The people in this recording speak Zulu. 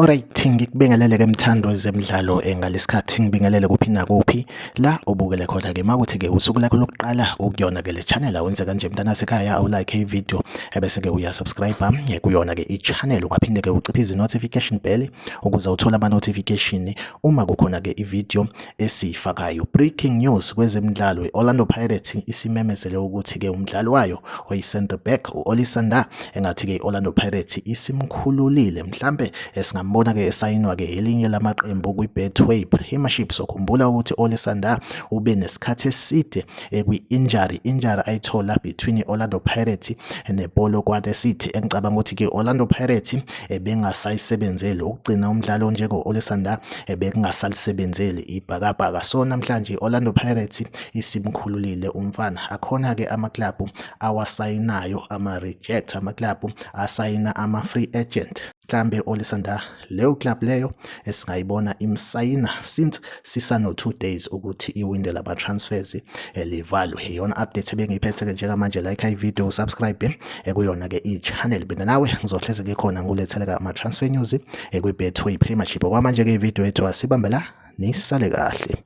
Alright, ngikubingelele ke mthando wezemidlalo ngalesikhathi ngibingelele kuphi nakuphi la ubukele khona ke makuthi ke usuku lakho lokuqala ukuyona ke le channel awenze kanje mntana sekhaya awulike i-video ebese ke uyasubscribe kuyona ke i-channel ungaphinde ke uciphe notification bell ukuze uthole ama-notification uma kukhona ke i-video esiyifakayo. Breaking news kwezemidlalo, i-Orlando Pirates isimemezele ukuthi ke umdlali wayo oyi-centre back u-Olisa Ndah engathi ke i-Orlando Pirates isimkhululile, mhlambe esingambona ke esayinwa ke elinye lamaqembu kwi-Betway Premiership. Sokhumbula ukuthi Olisa Ndah ube nesikhathi eside ekwi-injury injury ayithola between i-Orlando Pirates nePolokwane City, engicabanga ukuthi ke Orlando Pirates ebengasayisebenzeli ukugcina umdlalo onjengo-Olisa Ndah, ebekungasalisebenzeli ibhakabhaka. So namhlanje i-Orlando Pirates isimkhululile umfana. Akhona-ke amaklabhu awasayinayo ama-reject, amaklabhu asayina ama-free agent. Mhlambe Olisa Ndah leyo club leyo esingayibona imsayina since sisano 2 days ukuthi iwindow lama-transfers livalwe. Iyona update ebengiyiphethe-ke njengamanje. Like i-video, subscribe kuyona-ke i-channel. Mina nawe ngizohleze ngikhona ngilethele ama-transfer news kwi-Betway Premiership. Okwamanje-ke ividiyo yethu asibambe la, nisale kahle.